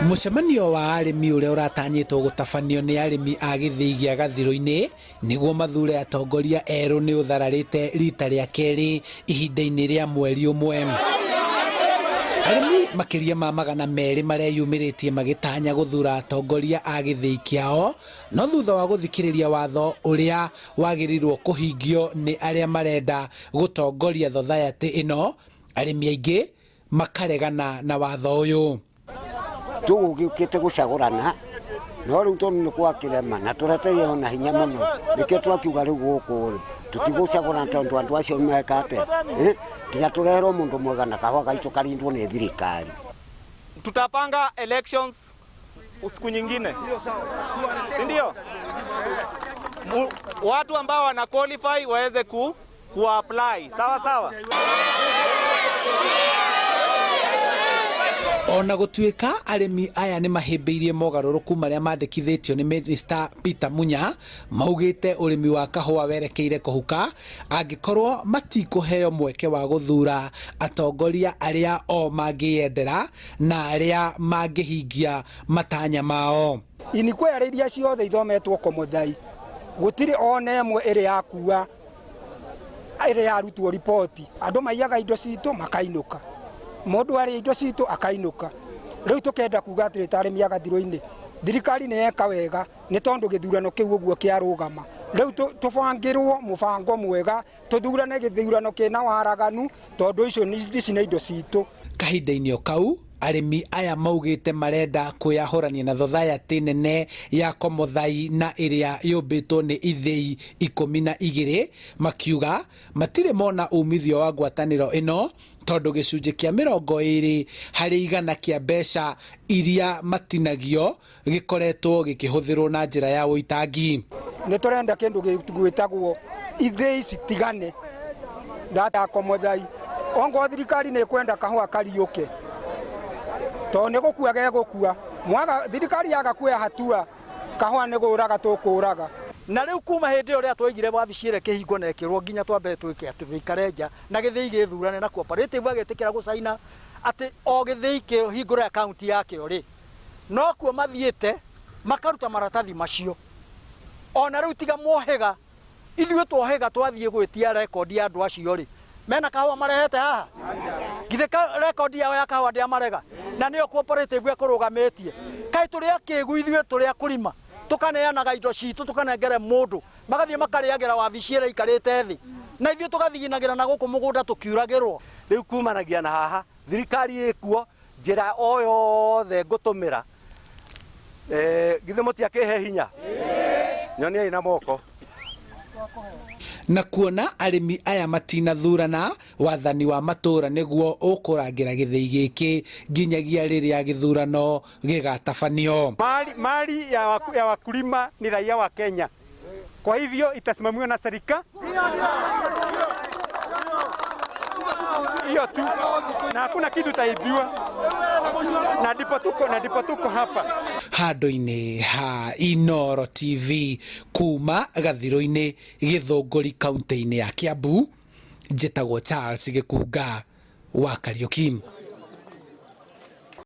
Mũcemanio wa arĩmi ũrĩa ũratanyĩtwo gũtabanio nĩ arĩmi a gĩthĩi gĩa Gathirũ-inĩ nĩguo mathure atongoria erũ nĩ ũthararĩte rita rĩa kerĩ ihinda-inĩ rĩa mweri ũmwe. Arĩmi makĩria ma 200 mareyumĩrĩtie magĩtanya gũthura atongoria a gĩthĩi kĩao, no thutha wa gũthikĩrĩria watho ũrĩa wagĩrĩirwo kũhingio nĩ arĩa marenda gũtongoria thothayatĩ ĩno, arĩmi aingĩ makaregana na watho ũyũ. Tũgũgĩũkĩte gũcagũrana no rĩu tondũ nĩ gwakĩrema na tũreteire ona hinya mũno nĩkĩo twakiuga rĩu gũkũ rĩ tũtigũcagũrana tondũ andũ acio meka atĩa nginya tũreherwo mũndũ mwega na kahũa gaitũ karindwo nĩ thirikari. Tutapanga elections siku nyingine, si ndio? Watu ambao wana qualify waweze ku apply. Sawa sawa. Ona gũtuĩka arĩmi aya nĩ mahĩmbĩirie mogarũrũku marĩa mandĩkithĩtio nĩ Minister Peter Munya, maugĩte ũrĩmi wa kahũa werekeire kũhuka angĩkorwo matikũheo mweke wa gũthura atongoria arĩa o mangĩyendera na arĩa mangĩhingia matanya mao. Inquiry iria ciothe ithometwo Komothai gũtirĩ ona ĩmwe ĩrĩ yakua ĩrĩ yarutwo riboti. Andũ maiyaga indo citũ makainũka, mũndũ arĩa indo citũ akainũka. Rĩu tũkenda kuga atĩrĩ ta arĩmi a Gathirũ-inĩ, thirikari nĩ yeka wega nĩ tondũ gĩthurano kĩu ũguo kĩarũgama. Rĩu tũbangĩrwo mũbango mwega, tũthurane gĩthurano kĩna waraganu tondũ ici nĩ indo citũ. Kahinda-inĩ o kau, arĩmi aya maugĩte marenda kwĩyahũrania na thothayatĩ nene ya Komothai na ĩrĩa yũmbĩtwo nĩ ithĩi 12, makiuga matirĩ mona umithio wa ngwatanĩro ĩno tondũ gĩcunjĩ kĩa 20% kĩa mbeca iria matinagio gĩkoretwo gĩkĩhũthĩrwo na njĩra ya ũitangi. Nĩ tũrenda kĩndũ gĩgwĩtagwo ithĩi citigane ndata Komothai. Ongorwo thirikari nĩ ĩkwenda kahũa kariũke, tondũ nĩ gũkua gegũkua. Mwaga thirikari yaga kuoya hatua, kahũa nĩ gũraga tũkũraga. Na rĩu kuma hĩndĩ ĩyo rĩrĩa twaigire wabici ĩrĩa ĩkĩhingwo na ĩkĩrwo nginya twambe twĩke atĩ tũikare nja na gĩthĩi gĩthurane na cooperative agĩtĩkĩra gũcaina atĩ o gĩthĩi kĩhingũre akaunti yakĩo rĩ, nokuo mathiĩte makaruta maratathi macio. Ona rĩu tiga mwohĩga, ithuĩ twohĩga twathiĩ gwĩtia rekondi ya andũ acio rĩ, mena kahũa marehete haha? Githĩ rekondi yao ya kahũa ndĩamarega? Na nĩyo cooperative ĩkũrũgamĩtie. Kaĩ tũrĩ akĩgu ithuĩ tũrĩ akũrima, tũkaneanaga indo citũ tũkanengere mũndũ, magathiĩ makarĩagĩra wabici ĩrĩa ĩikarĩte thĩ, na ithuĩ tũgathiginagĩra na gũkũ mũgũnda tũkiuragĩrwo. Rĩu kumanagia na haha, thirikari ĩkuo, njĩra o yothe ngũtũmĩra, githĩ mũtiakĩhe hinya? Nyoniai na moko. Na kuona arĩmi aya matinathurana, wathani wa matũũra nĩguo ũkũrangĩra gĩthĩi gĩkĩ nginyagia rĩrĩa gĩthurano gĩgatabanio. Mali ya wakulima ni raia wa Kenya, kwa hivyo itasimamiwa na serikali hiyo tu, na hakuna kitu itaibiwa, na ndipo tuko hapa. Handũ-inĩ ha Inooro TV kuma Gathirũ-inĩ, Gĩthũngũri, kaunti-inĩ ya Kiambu, njĩtagwo Charles Gĩkunga wa Kariuki.